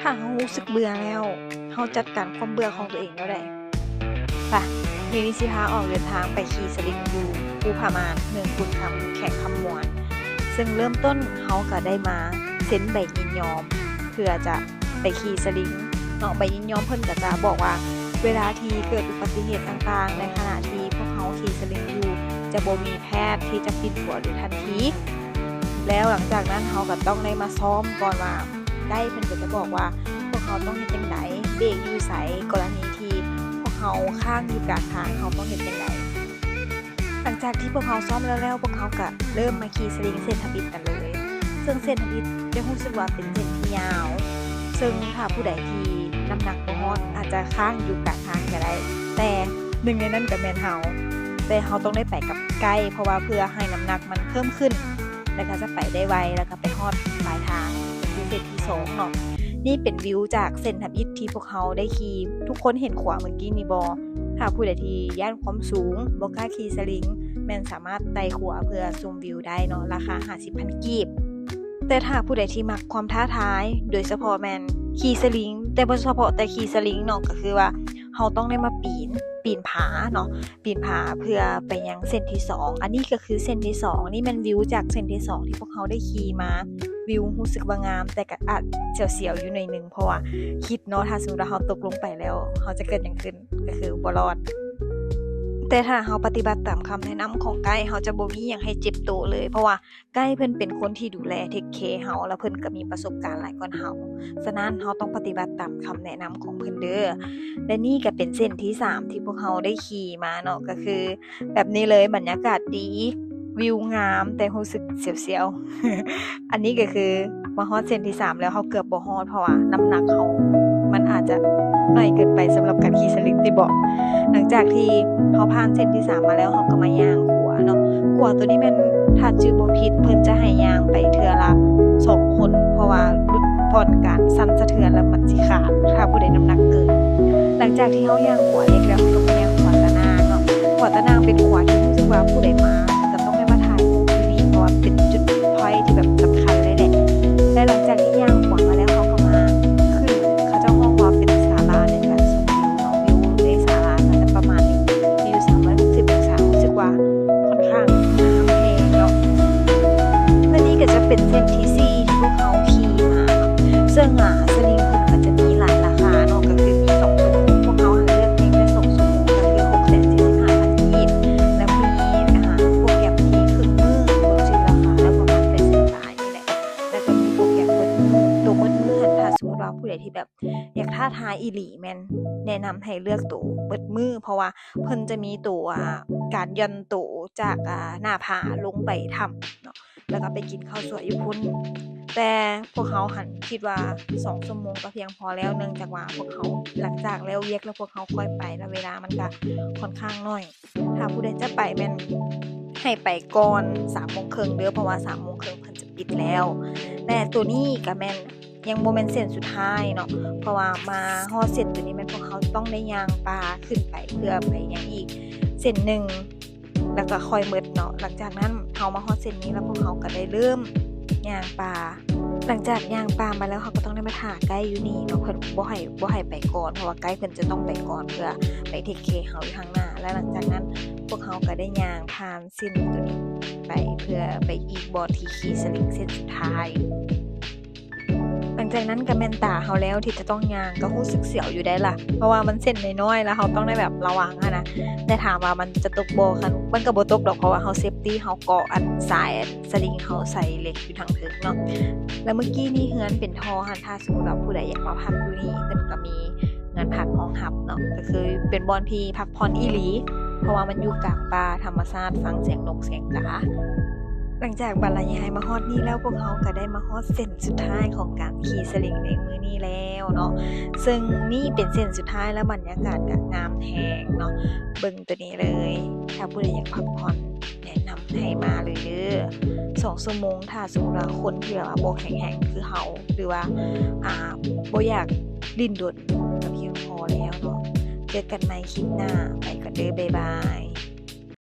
ຖ້າເຮົາຮູ້ສຶກເບື່ອແລ້ວ, ເຮົາຈັດການຄວາມເບື່ອຂອງຕົວເອງແນວໃດ? ປະ, ມື້ນີ້ຊິພາອອກເດີນທາງໄປຂີ່ສະລິງຢູ່ພູຜາມ່ານ ເມືອງກຸນຄຳ ແຂວງຄຳມ່ວນ. ເຊິ່ງເລີ່ມຕົ້ນເຮົາກໍໄດ້ມາເຊັນໃບຍິນຍອມ ເພື່ອຈະໄປຂີ່ສະລິງເນາະ. ໃບຍິນຍອມເພິ່ນກໍຈະບອກວ່າ ເວລາທີ່ເກີດອຸບັດຕິເຫດຕ່າງໆ ໃນຂະນະທີ່ພວກເຮົາຂີ່ສະລິງຢູ່ ຈະບໍ່ມີແພດທີ່ຈະປິ່ນປົວໂດຍທັນທີ. ແລ້ວຫຼັງຈາກນັ້ນເຮົາກໍຕ້ອງໄດ້ມາຊ້ອມກ່ອນວ່າ ໄກເພິ່ນກໍຈະບອກວ່າ ພວກເຮົາຕ້ອງເຮັດຈັ່ງໃດ, ເບຣກຢູ່ໃສ, ກໍລະນີທີ່ພວກເຮົາຄ້າງຢູ່ກາງທາງ ເຮົາຕ້ອງເຮັດຈັ່ງໃດ. ຫຼັງຈາກທີ່ພວກເຮົາຊ້ອມແລ້ວໆ ພວກເຮົາກໍເລີ່ມມາຂີ່ສະລິງເສັ້ນທຳອິດກັນເລີຍ. ເຊິ່ງເສັ້ນທຳອິດຈະຮູ້ສຶກວ່າເປັນເສັ້ນທີ່ຍາວ, ເຊິ່ງຖ້າຜູ້ໃດທີ່ນ້ຳໜັກບໍ່ຮອດ ອາດຈະຄ້າງຢູ່ກາງທາງກໍໄດ້. ແຕ່ໜຶ່ງໃນນັ້ນກໍແມ່ນເຮົາ, ແຕ່ເຮົາຕ້ອງໄດ້ໄປກັບໄກ ເພາະວ່າເພື່ອໃຫ້ນ້ຳໜັກມັນເພີ່ມຂຶ້ນ ແລ້ວກໍຈະໄປໄດ້ໄວ ແລ້ວກໍໄປຮອດປາຍທາງ ກໍຄືເສັ້ນທີສອງເນາະ. ນີ້ເປັນວິວຈາກເສັ້ນທຳອິດທີ່ພວກເຮົາໄດ້ຂີ່. ທຸກຄົນເຫັນຂົວເມື່ອກີ້ນີ້ບໍ່? ຖ້າຜູ້ໃດທີ່ຢ້ານຄວາມສູງ ບໍ່ກ້າຂີ່ສະລິງ ແມ່ນສາມາດໄຕ່ຂົວເພື່ອຊົມວິວໄດ້ເນາະ, ລາຄາຫ້າສິບພັນກີບ. ແຕ່ຖ້າຜູ້ໃດທີ່ມັກຄວາມທ້າທາຍ ໂດຍສະເພາະແມ່ນຂີ່ສະລິງ, ແຕ່ບໍ່ສະເພາະແຕ່ຂີ່ສະລິງເນາະ, ກໍຄືວ່າເຮົາຕ້ອງໄດ້ມາປີນ, ປີນຜາເນາະ, ປີນຜາເພື່ອໄປຍັງເສັ້ນທີສອງ. ອັນນີ້ກໍຄືເສັ້ນທີສອງ, ນີ້ແມ່ນວິວຈາກເສັ້ນທີສອງທີ່ພວກເຮົາໄດ້ຂີ່ມາ. ວິວຮູ້ສຶກວ່າງາມ, ແຕ່ກໍອາດສຽວໆຢູ່ໜ້ອຍໜຶ່ງ, ເພາະວ່າຄິດເນາະ, ຖ້າສົມມຸດວ່າເຮົາຕົກລົງໄປແລ້ວ ເຮົາຈະເກີດຫຍັງຂຶ້ນ? ກໍຄືບໍ່ລອດ. ແຕ່ຖ້າເຮົາປະຕິບັດຕາມຄຳແນະນຳຂອງໄກ, ເຮົາຈະບໍ່ມີຫຍັງໃຫ້ເຈັບໂຕເລີຍ, ເພາະວ່າ ໄກເພິ່ນເປັນຄົນທີ່ດູແລ ເທກແຄເຮົາ ແລ້ວເພິ່ນກໍມີປະສົບການຫຼາຍກວ່າເຮົາ. ສະນັ້ນເຮົາຕ້ອງປະຕິບັດຕາມຄຳແນະນຳຂອງເພິ່ນເດີ. ແລະນີ້ກໍເປັນເສັ້ນທີສາມທີ່ພວກເຮົາໄດ້ຂີ່ມາເນາະ, ກໍຄືແບບນີ້ເລີຍ, ບັນຍາກາດດີ, ວິວງາມ, ແຕ່ຮູ້ສຶກສຽວໆ. ອັນນີ້ກໍຄືມາຮອດເສັ້ນທີສາມແລ້ວ, ເຮົາເກືອບບໍ່ຮອດ ເພາະວ່ານ້ຳໜັກເຮົາມັນອາດຈະໜ້ອຍເກີນໄປສຳລັບການຂີ່ສະລິງຕິເບາະ. ຫຼັງຈາກທີ່ເຮົາຜ່ານເສັ້ນທີສາມມາແລ້ວ, ເຮົາກໍມາຍ່າງຂົວເນາະ. ຂົວໂຕນີ້ແມ່ນ ຖ້າຈື່ບໍ່ຜິດ ເພິ່ນຈະໃຫ້ຍ່າງໄປເທື່ອລະສອງຄົນ, ເພາະວ່າຫຼຸດຜ່ອນການສັ່ນສະເທືອນແລ້ວມັນຊິຂາດ ຖ້າຜູ້ໃດນ້ຳໜັກເກີນ. ຫຼັງຈາກທີ່ເຮົາຍ່າງຂົວເຫຼັກແລ້ວ, ເຮົາກໍມາຍ່າງຂົວຕາໜ່າງເນາະ. ຂົວຕາໜ່າງເປັນຂົວທີ່ຮູ້ສຶກວ່າຜູ້ໃດມາຈະຕ້ອງໄດ້ມາຖ່າຍຮູບຢູ່ນີ້, ເພາະວ່າເປັນຈຸດພອຍທີ່ແບບສຳຄັນເລີຍແຫຼະ. ແລະຫຼັງຈາກທີ່ຍ່າງຂົວມາແລ້ວ, ເຮົາກໍມາຂຶ້ນ ເຂົາເຈົ້າຮ້ອງວ່າເປັນສາລາໃນການຊົມວິວເນາະ. ວິວໃນສາລາກໍຈະປະມານນີ້, ວິວສາມຮ້ອຍຫົກສິບອົງສາ, ຮູ້ສຶກວ່າ ຂ້ອນຂ້າງງາມແຮງເນາະ. ແລະນີ້ກໍຈະເປັນເສັ້ນທີສີ່ທີ່ພວກເຮົາຂີ່ມາເນາະ, ເຊິ່ງ ອາ ສະລິງເພິ່ນກໍຈະມີຫຼາຍລາຄາເນາະ, ກໍຄືມີສອງຊົ່ວໂມງ, ພວກເຮົາເລືອກພຽງແຕ່ສອງຊົ່ວໂມງ ກໍຄືຫົກແສນສີ່ສິບຫ້າພັນກີບ, ແລະມີ ອາ ໂປຣແກຣມທີ່ເຄິ່ງມື້ ບໍ່ຈື່ລາຄາແລ້ວ ປະມານແປດແສນປາຍນີ້ແຫຼະ, ແລະກໍມີໂປຣແກຣມເບິດມື້. ໂຕເບິດມື້ຫັ້ນ ຖ້າສົມມຸດວ່າຜູ້ໃດທີ່ແບບ ຢາກທ້າທາຍອີ່ຫຼີ ແມ່ນແນະນຳໃຫ້ເລືອກໂຕເບິດມື້, ເພາະວ່າເພິ່ນຈະມີໂຕ ອາ ການຢ່ອນໂຕຈາກ ອາ ໜ້າຜາລົງໄປຖ້ຳເນາະ, ແລ້ວກໍໄປກິນເຂົ້າສວຍຢູ່ພຸ້ນ. ແຕ່ພວກເຮົາຫັ້ນຄິດວ່າສອງຊົ່ວໂມງກໍພຽງພໍແລ້ວ, ເນື່ອງຈາກວ່າພວກເຮົາ ຫຼັງຈາກແລ້ວວຽກແລ້ວ ພວກເຮົາຄ່ອຍໄປ, ແລ້ວເວລາມັນກໍຂ້ອນຂ້າງໜ້ອຍ. ຖ້າຜູ້ໃດຈະໄປແມ່ນໃຫ້ໄປກ່ອນສາມໂມງເຄິ່ງເດີ, ເພາະວ່າສາມໂມງເຄິ່ງເພິ່ນຈະປິດແລ້ວ. ແລະໂຕນີ້ກໍແມ່ນ ຍັງບໍ່ແມ່ນເສັ້ນສຸດທ້າຍເນາະ, ເພາະວ່າມາຮອດເສັ້ນໂຕນີ້ແມ່ນພວກເຮົາຕ້ອງໄດ້ຍ່າງປ່າຂຶ້ນໄປ ເພື່ອໄປຍັງອີກເສັ້ນໜຶ່ງ ແລ້ວກໍຄ່ອຍໝົດເນາະ. ຫຼັງຈາກນັ້ນເຮົາມາຮອດເສັ້ນນີ້ແລ້ວ ພວກເຮົາກໍໄດ້ເລີ່ມຍ່າງປ່າ. ຫຼັງຈາກຍ່າງປ່າມາແລ້ວ ເຮົາກໍຕ້ອງໄດ້ມາຖ້າໄກຢູ່ນີ້ເນາະ, ເພິ່ນບໍ່ໃຫ້ ບໍ່ໃຫ້ໄປກ່ອນ ເພາະວ່າໄກເພິ່ນຈະຕ້ອງໄປກ່ອນ ເພື່ອໄປເທກແຄເຮົາຢູ່ທາງໜ້າ. ແລະຫຼັງຈາກນັ້ນພວກເຮົາກໍໄດ້ຍ່າງຜ່ານເສັ້ນໂຕນີ້ໄປ ເພື່ອໄປອີກບ່ອນທີ່ຂີ່ສະລິງເສັ້ນສຸດທ້າຍ. ຫຼັງຈາກນັ້ນກໍແມ່ນຕາເຮົາແລ້ວທີ່ຈະຕ້ອງຍ່າງ, ກໍຮູ້ສຶກສຽວຢູ່ໄດ໋ລະ ເພາະວ່າມັນເສັ້ນນ້ອຍໆ ແລ້ວເຮົາຕ້ອງໄດ້ແບບລະວັງຫັ້ນນະ. ແຕ່ຖາມວ່າມັນຈະຕົກບໍ່? ຄັນ ມັນກໍບໍ່ຕົກດອກ, ເພາະວ່າເຮົາເຊຟຕີ້, ເຮົາເກາະອັນສາຍສະລິງເຮົາໃສ່ເຫຼັກຢູ່ທາງເທິງເນາະ. ແລ້ວເມື່ອກີ້ນີ້ເຮືອນເປັນທໍ່ຫັ້ນ, ຖ້າສົມມຸດວ່າຜູ້ໃດຢາກມາພັກຢູ່ນີ້, ເພິ່ນກໍມີເຮືອນພັກຮອງຮັບເນາະ, ກໍຄືເປັນບ່ອນທີ່ພັກຜ່ອນອີ່ຫຼີ, ເພາະວ່າມັນຢູ່ກາງປ່າທຳມະຊາດ, ຟັງສຽງນົກສຽງກາ. ຫຼັງຈາກບັນລະຍາຍມາຮອດນີ້ແລ້ວ, ພວກເຮົາກໍໄດ້ມາຮອດເສັ້ນສຸດທ້າຍຂອງການຂີ່ສະລິງໃນມື້ນີ້ແລ້ວເນາະ. ເຊິ່ງນີ້ເປັນເສັ້ນສຸດທ້າຍ ແລະບັນຍາກາດກໍງາມແຮງເນາະ. ເບິ່ງໂຕນີ້ເລີຍ, ຖ້າຜູ້ໃດຢາກພັກຜ່ອນ ແນະນຳໃຫ້ມາເລີຍເດີ. ສອງຊົ່ວໂມງ, ຖ້າສົມມຸດວ່າຄົນທີ່ແບບວ່າບໍ່ແຂງແຮງຄືເຮົາ ຫຼືວ່າ ອ່າ ບໍ່ຢາກດິ້ນດົນ ກໍພຽງພໍແລ້ວເນາະ. ເຈີກັນໃໝ່ຄລິບໜ້າ, ໄປກ່ອນເດີ, ບາຍບາຍ.